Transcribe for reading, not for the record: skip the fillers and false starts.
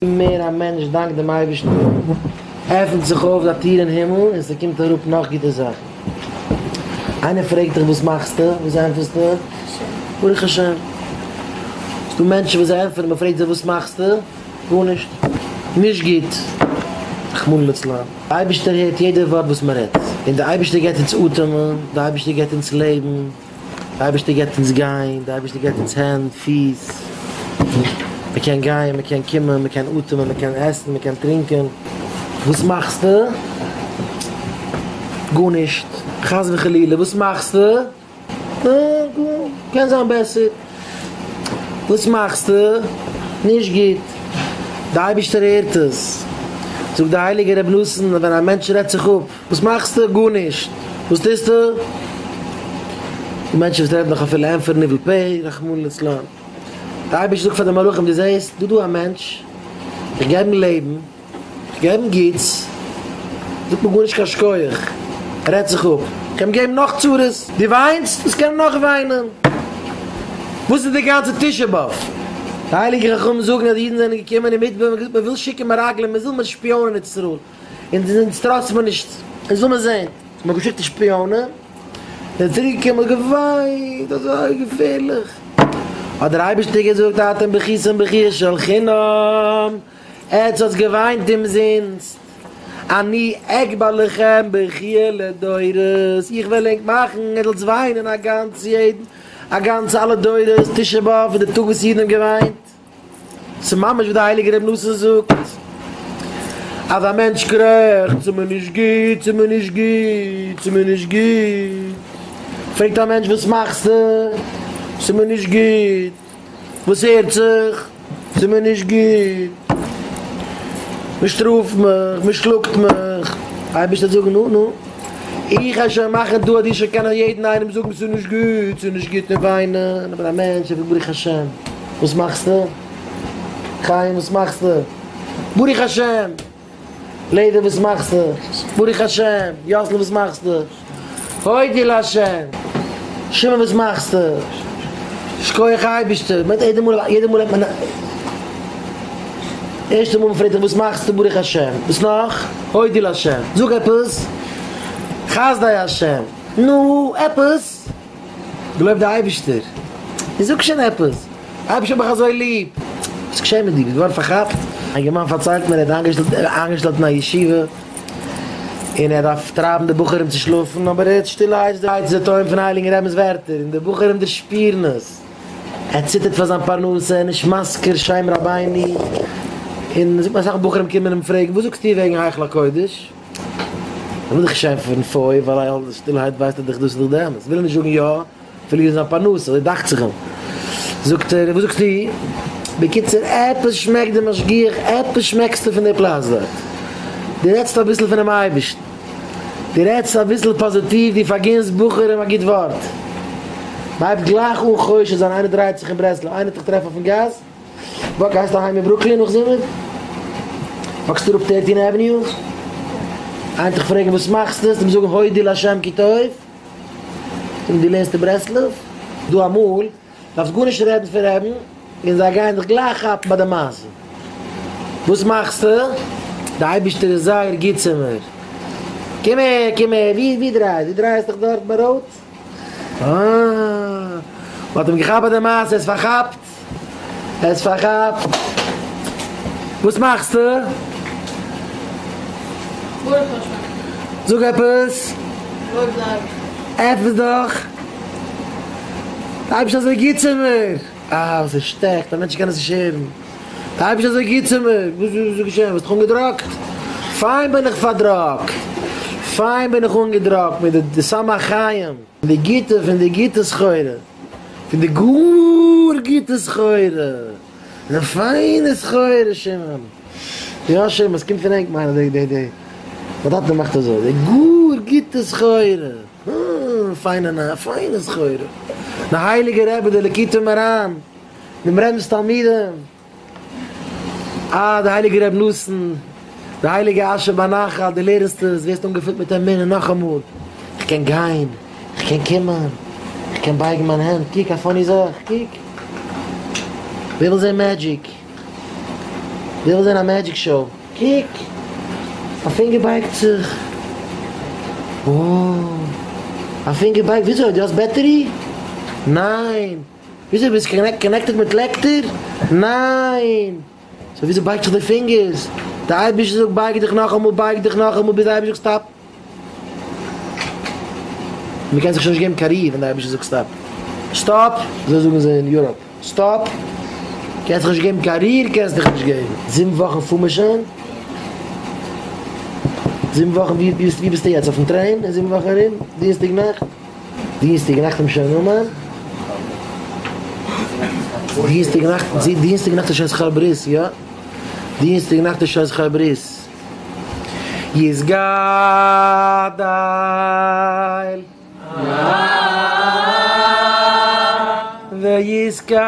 מער א מענטש דאנקט דעם אייבערשטן, עפנט זיך אויף די טיר אין הימל און ס'קומט אראפ נאך גוטע זאכן. איינער פרעגט דיך וואס מאכסטו? וואס ענטפערסטו? ברוך השם. ס'דא מענטשן וואס זיי ענטפערן, מ'פרעגט זיי וואס מאכסטו? גארנישט. נישט גוט. רחמנא לצלן. די אייבערשטער הערט יעדע ווארט וואס מ'רעדט, און די אייבערשטער געבט אונז אטעמען, די אייבערשטער געבט אונז לעבן. די אייבערשטער געבט אונז גיין, די אייבערשטער געבט אונז הענט, פיס, מען קען גיין, מען קען קומען, מען קען אטעמען, מען קען עסן, מען קען טרינקען. וואס מאכסטו? גארנישט, חס וחלילה, וואס מאכסטו? קען זיין בעסער. וואס מאכסטו? נישט גוט. די אייבערשטער הערט עס. זאגט די הייליגע רבי נתן, ווען א מענטש רעדט זיך אפ, וואס מאכסטו? גארנישט. וואס טוסטו? די מענטשן וואס רעדן נאך אפילו ענטפערן ניבול פה, רחמנא לצלן. די אייבערשטער זאגט פאר די מלאכים, דו זעסט, דא דא א מענטש, איך געב אים לעבן, איך געב אים גוטס, זאגט מיר גארנישט קיין שכוח, ער רעדט זיך אפ, איך אים געבן נאך צרות, דו וויינסט? וואס קען ער נאך וויינען? וואס איז די גאנצע תשעה באב? די הייליגע חכמים זאגן אז די אידן זענען געקומען אין מדבר און געזאגט מען וויל שיקן מרגלים, מען וויל מען שפיאנען אין ארץ ישראל, אונז אונז טראסט מען נישט, אונז וויל מען זען. מען האט געשיקט די שפיאנען, זענען צוריק געקומען געוויינט אזוי געפערליך, האט דער אייבערשטער געזאגט אתם בכיתם בכיה של חינם, עטס האטס געוויינט אומזינסט, אני אקבע לכם בכיה לדורות, איך וועל ענק מאכן עטס זאלטס וויינען א גאנץ יעדן, א גאנץ אלע דורות, תשעה באב איז די טאג וואס אידן האבן געוויינט. ס'איז ממש ווי די הייליגע רבי נתן זאגט, אז א מענטש קרעכצט, ס'איז מיר נישט גוט, ס'איז מיר נישט גוט, ס'איז מיר נישט גוט. פרעגט א מענטש וואס מאכסטו? ס'איז מיר נישט גוט. וואס הערט זיך? ס'איז מיר נישט גוט. מ'שטראפט מיך, מ'שלאגט מיך. אייבערשטער זאגן, נו נו. איך גיי שוין מאכן דא אז דו שוין קענען יעדן איינעם זאגן ס'איז נישט גוט, ס'איז נישט גוט און וויינען, אבער א מענטש ער זאגט ברוך השם, וואס מאכסטו? חיים וואס מאכסטו? ברוך השם! ליידער וואס מאכסטו? ברוך השם! יאסל וואס מאכסטו? הודי להשם! שמעון וואס מאכסטו? שכוח אייבערשטער! מען יעדע מאל יעדע מאל האט מען ערשטע מאל מען פרעגט דיך וואס מאכסטו? ברוך השם! וואס נאך? הודי להשם! זאג עפעס! חסדי השם! נו, עפעס! געלויבט די אייבערשטער! נו זאג שוין עפעס! אייבערשטער האט מיך אזוי ליב! וואס איז געשען מיט דיר? ביסט געווארן פארכאפט? א אינגערמאן פארציילט מיר ער האט איינגעשטעלט אין א ישיבה און ער דארף טרייבן די בחורים צו שלאפן אבער ער האט שטילערהייט די טויען פון הייליגן רבינ'ס ווערטער און די בחורים דערשפירן עס. ער ציטערט פאר זיין פרנסה, ער איז נישט מזכיר שם רבינו, און זאגט מיר אסאך בחורים קומען אים פרעגן וואס זאגסטו וועגן היכל הקודש? ער וויל דאך נישט ענטפערן פוי ווייל ער האלט שטילערהייט ווייסט ער דאך דאס איז דאך די אמת, וויל ער נישט זאגן יא, פארלירן זיין פרנסה, אזוי דאכט זיך אים. זאגט ער, וואס זאגסטו? בקיצור, עפעס שמעקט די משגיח, עפעס שמעקסטו פון די פלאץ דארט. דו רעדסט אביסל פונעם אייבערשטן. דו רעדסט אביסל פאזיטיוו, דו פארגינסט בחורים א גוט ווארט. מ'הייבט גלייך אן חושד זיין איינער דרייט זיך אין ברסלב, איינער וועט דיך טרעפן אויפן גאס, וואק גייסטו אהיים אין ברוקלין נאך זומער? וואקסטו אראפ Thirteen Avenue? איינער וועט דיך פרעגן וואס מאכסטו? וועסטו אים זאגן הודו לה' כי טוב? און דו לערנסט אין ברסלב? דא אמאל דארפסט גארנישט רעדן פון רעבן און זיי גייען דיך גלייך כאפן ביי די מעשה. וואס מאכסטו? די אייבערשטער איז זייער גוט צו מיר. קום הער, קום הער, ווי ווי דרייסט? דו דרייסט דיך דארט ביי ראוד? אה, מען האט אים געכאפט ביי די מעשה, ער איז פארכאפט. ער איז פארכאפט. וואס מאכסטו? ברוך השם. זאג עפעס. לויב די אייבערשטער. עפעס דאך. די אייבערשטער איז אזוי גוט צו מיר. אה, וואס עס שטעכט, א מענטש קען עס נישט הערן. די אייבערשטער איז אזוי גוט צו מיר. וואס איז געשען? האסט דיך אנגעדראגט? פיין בין איך פארדראגט. פיין בין איך אנגעדראגט מיט די סם החיים. פון די גוטע, פון די גוטע סחורה. פון די גאר גוטע סחורה. די פיינע סחורה שמעון. יא שמעון, עס קומט פון ענק מיין איך די די די. מיין טאטע מאכט אזוי. די גאר גוטע סחורה. פיינע פיינע סחורה. די הייליגע רבי די ליקוטי מוהר"ן. דעם רבינ'ס תלמידים. אה, די הייליגע רבי נתן, די הייליגע אשר בנחל, דו לערנסט עס, ווערסט אנגעפילט מיט אמונה נאכאמאל, איך קען גיין, איך קען קומען, איך קען בייגן מיין הענט, קוק א funny זאך, קוק. ווער וויל זען magic? ווער וויל זען א מעדזשיק שאו? קוק! א פינגער בייגט זיך! וואו! א פינגער בייגט וויאזוי? דו האסט בעטערי? ניין! וויאזוי ביסט קאנעקטעד מיט לעקטער? ניין! סאו וויאזוי בייגט זיך די פינגערס? די אייבערשטער זאגט בייג דיך נאכאמאל בייג דיך נאכאמאל ביז די אייבערשטער זאגט סטאפ. מען קען זיך שוין נישט געבן קיין ריר ווען די אייבערשטער זאגט סטאפ. סטאפ! אזוי זאגן זיי אין יוראפ. סטאפ! קענסט זיך נישט געבן קיין ריר קענסט דיך נישט געבן. זיבן וואכן פאר מיר שוין. זיבן וואכן ווי ווי ביסטו יעצט אויפן טרעין אין זיבן וואכן ארום דינסטאג נאכט? דינסטאג נאכט איז שוין אומאן? דינסטאג נאכט דינסטאג נאכט איז שוין זכור ברית יא? דינסטאג נאכט איז שוין זכור ברית. יתגדל. ויתקדש.